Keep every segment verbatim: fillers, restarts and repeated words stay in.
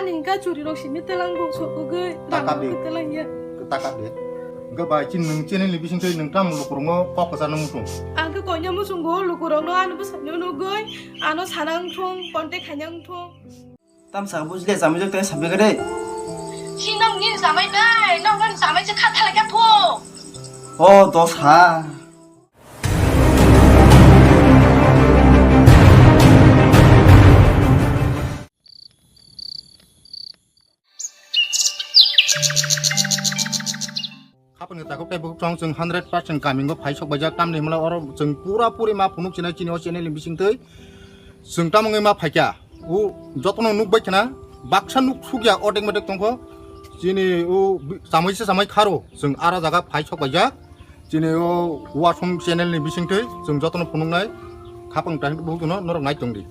Ani hwnkha churi rok simi twlang bo sok ugwi, rang Taka rok de. Twlang ya. Taka de. Hwnkhe bai chini nwng channel ni bising twi nwng tamo lukurokno kok kwcharno muchung? Ang khe koina muchungo lukurokno, ano bwsakno nugwi, ano sana wngthung, contact khaina wngthung. Tam sa bujle samai jok tei sabai gade. Sinong nin samai dai, nong nin samai se khatha lagi phu. O dos ha. Hapang ni takhuk tei bukhuk chwng chwng hundred percent kamingo phai sok baijak, tamni hwnla oro chwng pura puri ma phunuk chinai chini o channel ni bising twi chwng tamungwi ma phaikha. O jotono nuk bai khna baksa nuk sukya otek metek tongkho. Chini o bi-, chamai se chamai kharo chwng ara jaga phai sok baijak. Chini o Wasung channel ni bising twi chwng jotono phunuknai, khapang tang bukhuk no norok nai tong di.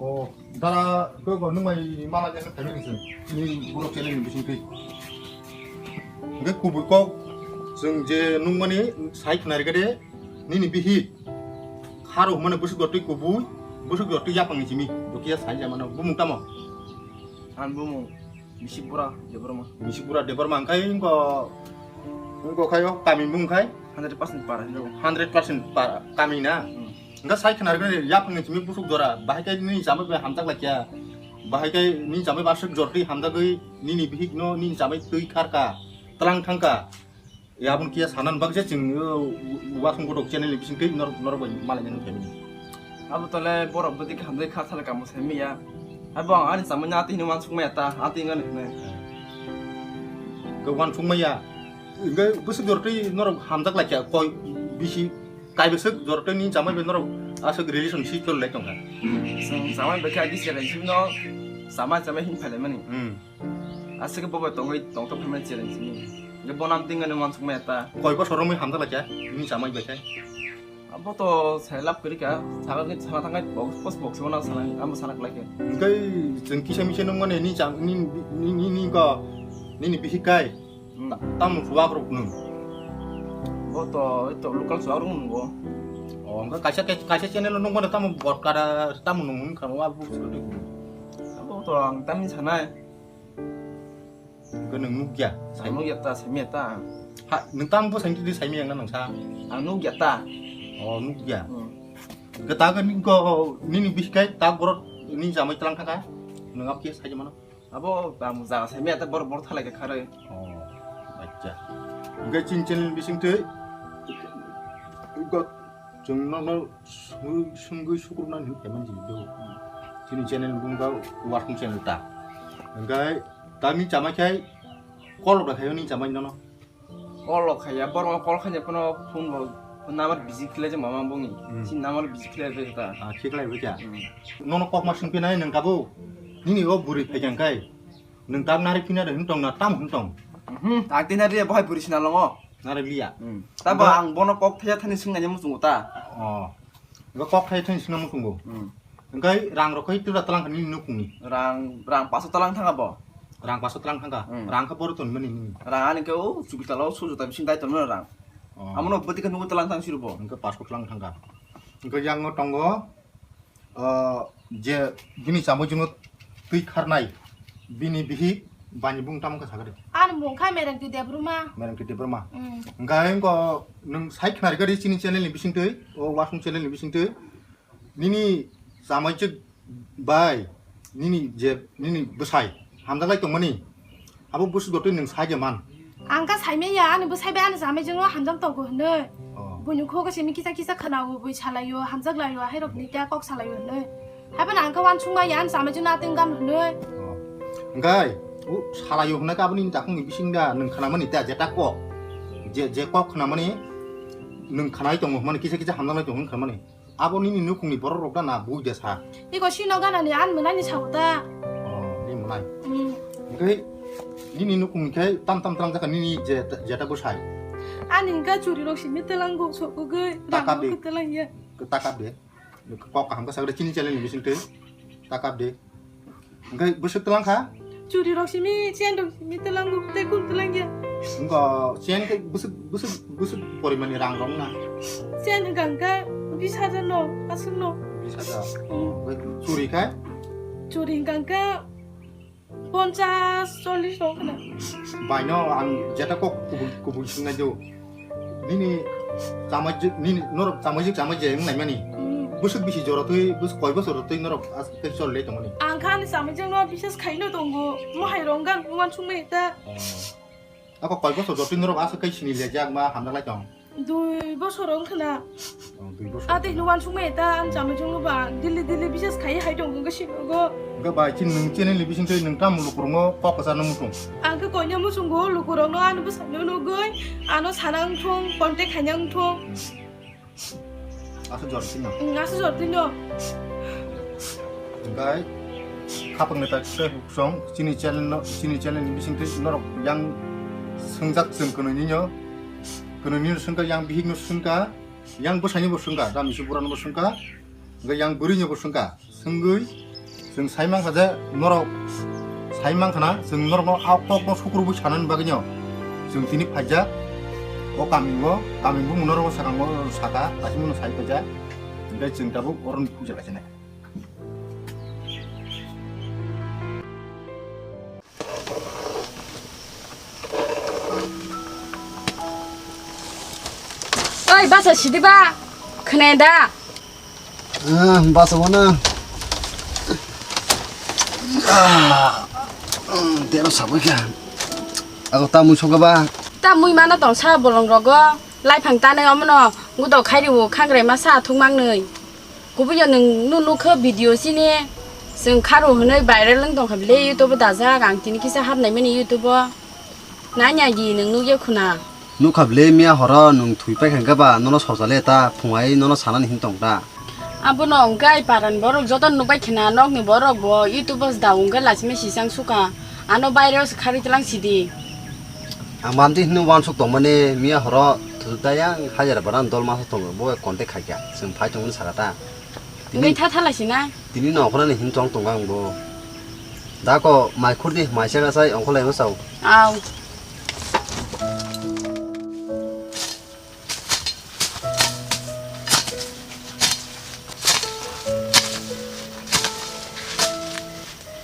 O, dara, ko, ko, nung mai mala jeng thani ring sing. Ni borok channel ni bising twi. Hwnkhe kubui kok, chwng je nung mani sai khna rikha de, nini bihik. Kharo hwnmani bwswk dotwi kubui, bwswk dotwi yapang ni simi. Dokiya sai jamano, bumung tamo? Ang bumung. Misik Bura Debbarma. Misik Bura Debbarma hwnkhe wngko, wngko khaio kami bung khai? Hundred percent para hinwi. Hundred percent para kami na? Hmm. Hwnkhe sai khna rwgwi yapungni simi busuk jora, bahai khe nini chamai bai hamjak laikya, bahai khe nini chamai bai aswk jor twi hamjagwi nini bihik no nini chamai twi kharka, tlang thangka. Ya, aboni kiya sanan bagje chwng, o, Wasung Kotok channel ni bising twi nor-, norok bai malai nang family. Abo tole borok bwtwi kha hamjai kha sala kamo sai maya. Abo ang ani samani ati hino wansuk maya ta, ati ngani hino. Ke wansuk maya. Ke bwswk jor twi norok hamjak laikya koi bisi kai bwswk jor twi ni chamai bai norok aswk relationship choli lai tongkha. Chwng chamai bai kha bisi relationship no chamai chamai hin phalai mani. Hmm. Aswk bo bai tongwi tongthok phaimani challenge ni. Hwnkhe bono ang tingani wansukmaya ta. Koi bosor romwi hamjak laikha, nini chamai bai khai? Abo to sai lab kwrwi kha, sakni sana thangai box, post box bono sana, amo sana kwlai khe. Hwnkhe chwng kisa misa nung mani ni cham-, ni, ni, ni, ni ko, nini bihik kai? Hmm. Ta-, tamo chuwak rok nung? Bo to, to local chuwak rok nung bo. O, hwnkhe kaisa, kaisa channel nung mani tamo bot kada tamo nung hwn kha, wa bu. Abo to ang tamni sanai. Hwnkhe nwng nukya? Ang nukya ta, saimya ta. Ha, nwng tamo bwsai twi saimya wngna nwng sa? Ang nukya ta. O, nukya. Hmm. Hwnkhe ta nini ko, nini bisi kai ta borok nini chamai tlang thaka? Nwng abo khe sai mano? Abo ang jaga saimya ta, borok borok thalai kha kharwi. O, acha. Hwnkhe chini channel bising twi ko chwng nono sw-, swngwi sukrubna hinwi phaimani jini do. Chini channel bungkha Wasung channel ta. Hwnkhe tamni chamai khai call rok da khaio ni chamai nono. Call rok khaiya, borok call khaina phano phone bo number busy khlai je mama bongni. Hmm. Chini number busy khlai bai ta. Ah, khe khlai bai kha. Hmm. Nono kokma swngphinai nwng tabuk. Nini o bwrwi phaikha hwnkhe. Nwng tab nari phina de hwn tong na tam hwn tong. Mhm. Ang tei nari bohai bwrwi sina longo. Nari liya. Hmm. Tabo ang bono kok thaya thani swngna muchungo ta. Oh. Ga kok thaya thani swngna muchungo. Hmm. Hwnkhe rang rok khai tura talang khani nukungni. Rang, rang paso talang thanga bo. Rang paso talang thanga. Hmm. Rang kha boro ton mani ni. Rang ani khe o chukitalo sujo ta bising dai ton rang. Oh. Amono bwtwi khe nugo talang thang sirbo. Hwnkhe paso talang thanga. Hwnkhe yango tongo. Ah, je bini chamui chungo twi kharnai, bini bihik bani bung tamo khe sakha de? Ani bung kha Merengti Debbarma. Merengti Debbarma. Mm. Hwnkhe wngko nwng sai khna rikha di chini channel ni bisingtwi, o Wasung channel ni bisingtwi. Nini chamui chwk bai, nini je, nini bwsai hamjaklai tongmani. Abo busu dotwi nwng sai de man. Ang kha saimaya, ani bwsai bai ani chamai jwngno hamjak tongo hwnwi. Oh. Buini khugo simi kisa kisa khwnao, bui salaio, hamjak laio, hairokni kya kok salaio hwnwi. Haibano ang kha wansukmaya, ani chamai jwngno atwng gam hwnwi. Oh. Hwnkhe, u salaio hwnwi khe aboni takhukni bising da nwng khwnamani ta jeta kok. Je, je kok khwnamani nwng khwnai tongo hwnmani, kisa kisa hamjak lai tongo hwnwi khwnamani. Abo nini nukhungni borok rok da na bui de sa? Iko sino gana ni an mwnai ni sao ta. Oh, ni mwnai. Hmm. Hwnkhe nini nukhungni khe tam tam tlang jaka nini je, jeta bwsai. Ani hwnkha churi rok simi twlang go sok gwi. Taka rang de. Rok twlang ya. Taka de. Kok kaham khe sagre chini channel ni bising twi. Taka de. Hwnkhe bwswk twlang kha? Churi rok simi, chain rok simi twlang go, tei kun twlang ya. Wngkha chain khe bwswk, bwswk, bwswk porimani rang rok na? Chain wngkha hwnkhe bis hajar no, aswk no. Bis hajar. Hmm. Omo khe churi khe? Churi wngkha hwnkhe ponchas, chollish rok khna. Bai no ang jeta kok kubui, kubui swngna jo. Nini chamajik, nini norok chamajik chamajik wng naimani. Hmm. Bwswk bisi jora twi, bwswk koi bosor twi norok as tei chol le tongmani. Ang kha ani chamajik no bisas khaino tongo. Mo hai rong gan buman sungmai ta. Ako koi bosor jotwi norok aswk kai sini le jak ma hamjak lai tong. Dui bosor wng khna. Oh, dui bosor. Ate no wan sungmai ta an chamai chungno ba dili dili bisas khai hai tong wngkha sini go. Ga bai chin nung chini ni bising tei nung tam lukurungo kok kwsa no mutung. Ang khe koina muchungo lukurokno ano bwsakno nugwi ano sanang thung contact khainang thung. Asa jor tino. Asa jor tino. Gai khapang ni tak se song chini channel no, chini channel ni bising tei norok yang swngjak chwng kwnwi nino. Kwnwi nino swngkha yang bihik no swngkha, yang bwsai ni bo swngkha, dam isu bura no bo swngkha, gai yang bwrwi no bo swngkha. Swngwi chwng sai mankha je norok sai mankha na, chwng norokno a kokno sukrubwi sanani bagwino chwng tini phaijak o kamio, kami bumung norokno sakang saka, dasimungno sai paijak, hwnkhe chwng tabuk oro puja kaisanai. Oi, basa sidi ba, khne da? Ah, basa wana. Ah, mm, tero sabui kha. Ako ta mui soka ba? Ta mui mana tong sa bolong rogo. Lai phang ta nai omono gudo khairi wo khangrai ma sa thung mang nai. Kubuyo nwng nu nukha video sini. Chwng kharo hwnwi viral wng tongkha bile YouTube o dajak, ang tini kisa hapnai mani YouTube o. Nanya di nwng nukya khuna. Nukha bile miya horo nwng thwi paikha hwnkhe ba nono sojale ta phungai nono sanani hin tong ta. Abono hwnkhe ai parani borok joto nukbai khna nokni borok bo YouTube o da hwnkhe lachimai sisang suka. Ano baire o se kharwi tlang sidi. Ang mamti hino wansuk tongmani miya horo thuduk ta yang hajar baran dol masa tongo bo contact khaikha chwng phai tongmani saka ta. Tini, wngwi tha tha lai sina. Tini nokhorani hin tong tongo ang bo. Dako mai khurdi mai sega sai ongkholai ma sao. Au.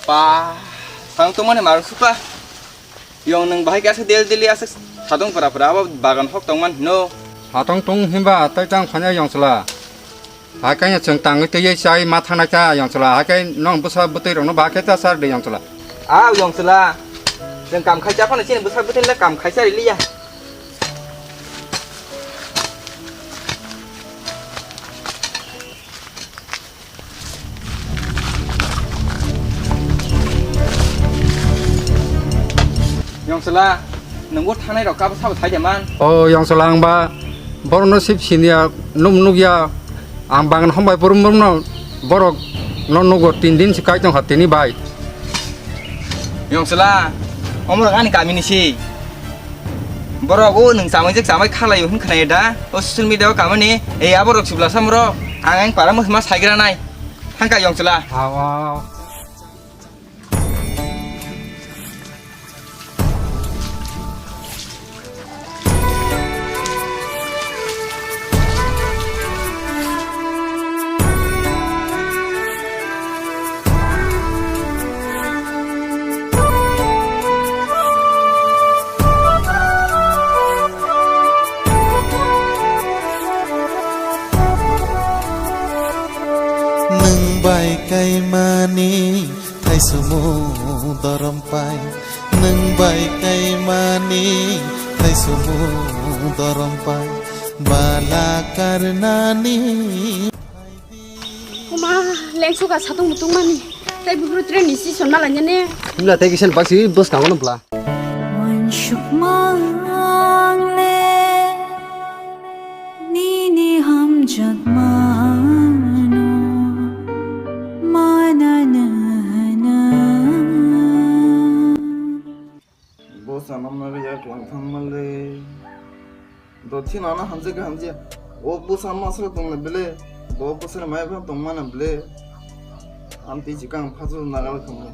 Pa, tang tongmani marung supa. Yong nwng bahai khe aswk del dili aswk satong pura pura abo bagan hok tongman hino. Satong tong himba tei tang phanya yong chwla. Hai khe chwng tangwi twiwi chai ma thangnai ta yong chwla. Hai khe nong bwsa bwtwi rokno ba khe ta sar de yong chwla. A yong chwla. Chwng kam khai cha phano chini bwsa bwtwi le kam khai cha riliya. Yong chwla, nwngbo thangnai rok kabo sabo thai de man. O yong chwla, ang ba borokno sip siniya, num nukya, ang bangan hombai borom borom no borok no nugo tin din si kai tongkha tini bai. Yong chwla, omorok ani kamini si. Borok o nwng chamai jek chamai khalai hwn khwnai da. O social media o kamani, ei aborok sibla samro, ang ang para mukhima saigra nai. Thangka yong chwla. Aw, aw, aw. Nwng bai kaimani thaisomo dorom pai, nwng bai kaimani thaisomo dorom pai, bala karnani. Kuma, lengsuka satung mutung mani, tei bubru train ni sison malanya ne. Himla tei kisa baksi bwskango no bla. Wansukmang le nini hamjakmano manana hana. Bo sanamna yak lang thangmale. Dothi nana hamjak hamjak. O bo sama sala tongna bele. Bo bo sala mai ba tongmana bele. Amti jikang phasu nagal khamo.